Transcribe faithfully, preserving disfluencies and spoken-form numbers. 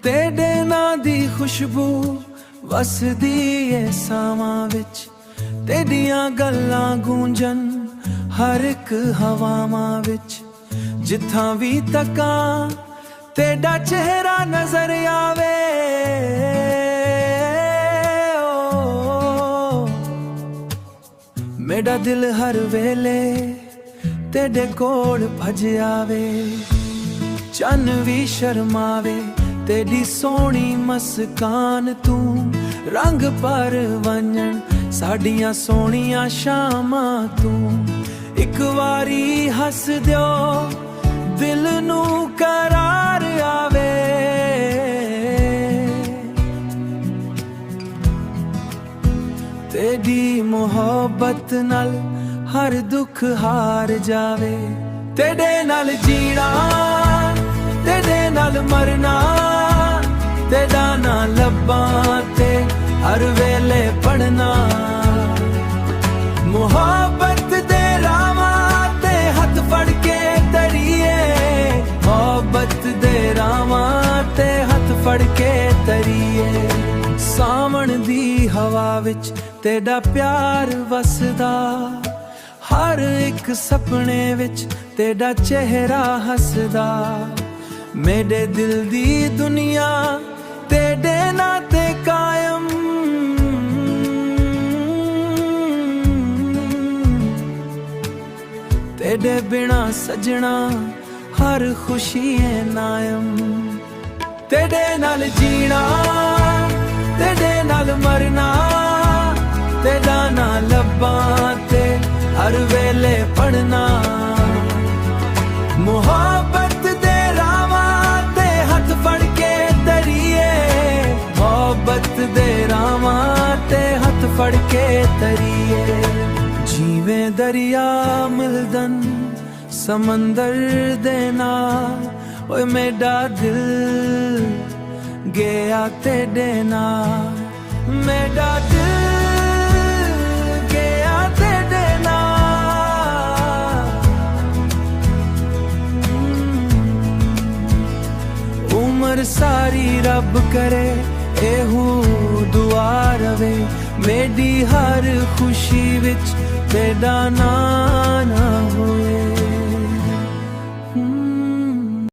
تیݙے ناں دی خوشبو وسدی اے ساواں وچ، تیݙیاں ڳالھاں گونجن ہر ہک ہواواں وچ، جتھاں وی تکاں تیݙا چہرہ نظر آوے۔ او میݙا دل ہر ویلے تیݙے کول بھڄ آوے، چن وی شرماوے، تیݙی سوہݨی مسکان توں رنگ بھر ونڄن ساݙیاں سوہݨیاں شاماں توں۔ ہک واری ہس ݙیو، دل نوں قرار آوے۔ تیݙی محبت نال ہر دکھ ہار جاوے۔ تیݙے نال جیݨا، تیݙے نال مرݨا، تیݙا ناں لباں تے ہر ویلے پڑھݨا۔ محبت دے راہواں تے ہتھ پھڑ کے تریے، محبت دے راہواں تے ہتھ پھڑ کے تریے۔ ساوݨ دی ہوا وچ تیݙا پیار وسدا، ہر ہک سپنے وچ تیݙا چہرہ ہسدا۔ میݙے دل دی دنیا تیݙے ناں تے قائم، تیݙے بنا سڄݨا ہر خوشی اے نائم۔ تیݙے نال جیݨا، تیݙے نال مرݨا، تیݙا ناں لباں تے ہر ویلے پڑھݨا۔ محبت دے راہواں تے ہتھ پھڑ کے تریے، محبت دے راہواں تے ہتھ پھڑ کے تریے۔ جیویں دریا ملدن سمندر دے نال، اوئے میݙا دل ڳیا تیݙے نال، میݙا دل ڳیا تیݙے نال۔ عمر ساری رب کرے ایہو دعا رہے، میݙی ہر خوشی وچ تیݙا ناں نہ ہووے۔